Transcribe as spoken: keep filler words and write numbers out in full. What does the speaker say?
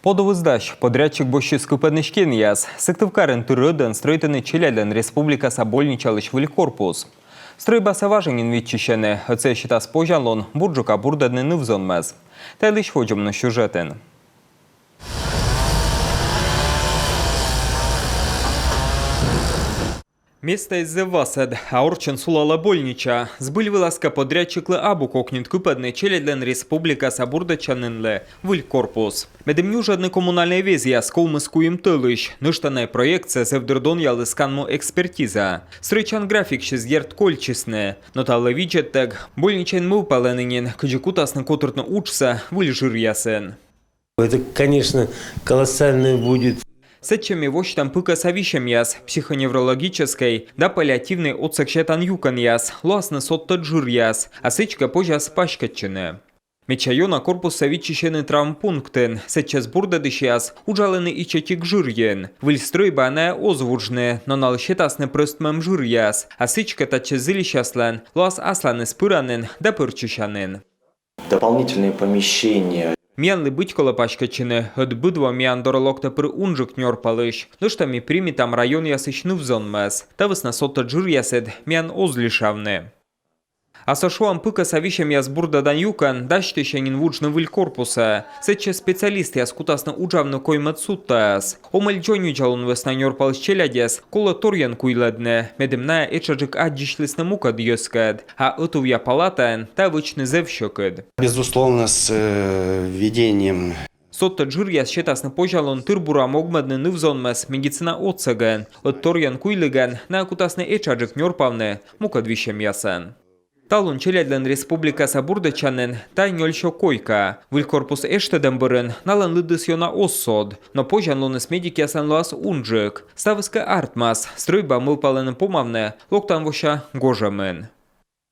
Подувыс дась. Подрядчик босьтчис кыпӧдны стенъяс. Сыктывкарын тыр ӧдӧн стрӧитӧны челядьлӧн республикаса больничалысь выль корпус. Стрӧйбасӧ важӧн нин виччысьӧны, ӧд сійӧ сетас позянлун бурджыка бурдӧдны ныв-зонмӧс. Та йылысь водзӧ миян сюжетын. Местаыс зэв васӧд, а орччӧн сулалӧ больнича. Збыль вылас кӧ, подрядчиклы абу кокньыд кыпӧдны челядьлӧн республикаса бурдӧдчанінлы выль корпус. Медым нюжӧдны коммунальнӧй везъяс ковмис куим тӧлысь, нӧшта на проектсӧ зэв дыр донъяліс канму экспертиза. Стрӧитчан графиксьыс, дерт, кольччисны, но та вылӧ видзӧдтӧг больничаын мӧвпалӧны нин, кыдзи кутасны котыртны уджсӧ выль жыръясын. Это, конечно, колоссальный будет. Сэтчӧ ми восьтам пыкӧса висьӧмъяс: психоневрологическӧй да паллиативнӧй отсӧг сетан юкӧнъяс, лоасны содтӧд жыръяс, а сідзкӧ позяс паськӧдчыны. Медся ёна корпуссӧ виччысьӧны травмпунктын. Сэтчӧс бурдӧдысьяс уджалӧны ичӧтик жырйын. Выль стрӧйбаӧ найӧ оз вуджны, но налы сетасны прӧстмӧм жыръяс, а сідзкӧ татчӧс зільысьяслӧн лоас асланыс пыранін да пӧрччысянін. Дополнительные помещения. Миянлы быть колӧ паськӧдчыны, ӧд быд во миян дорӧ локтӧ пыр унджык нёрпалысь. Нӧшта ми примитам районъясысь ныв-зонмӧс. Та вӧсна содтӧд жыръясыд миян оз лишавны. А со шуам, пыкӧса висьӧмъяс бурдӧдан юкӧн дасьтысьӧ нин вуджны выль корпусӧ. Сэтчӧ специалистъяс кутасны уджавны коймӧд судтаӧс. Омӧль дзоньвидзалун вӧсна нёрпалысь челядьӧс колӧ торйӧн куйлӧдны, медым найӧ этшаджык аддзысьлісны мукӧд йӧзкӧд. А ӧтувъя палатаын тайӧ вӧчны зэв сьӧкыд. Безусловно, с э, введением. Содтӧд жыръяс сетасны позянлун тыр-бура могмӧдны ныв-зонмӧс медицина отсӧгӧн. Ӧд торйӧн куйлігӧн найӧ кутасны этшаджык нёрпавны мукӧд висьӧмъясӧн. Талун челядьлӧн республикаса бурдӧдчанін тай нёль сё койка. Выль корпус эштӧдӧм бӧрын налӧн лыдыс ёна оз сод, но позянлуныс медикъяслӧн лоас унджык. Ставыс кӧ артмас, стрӧйба мӧвпалӧны помавны локтан вося гожӧмын.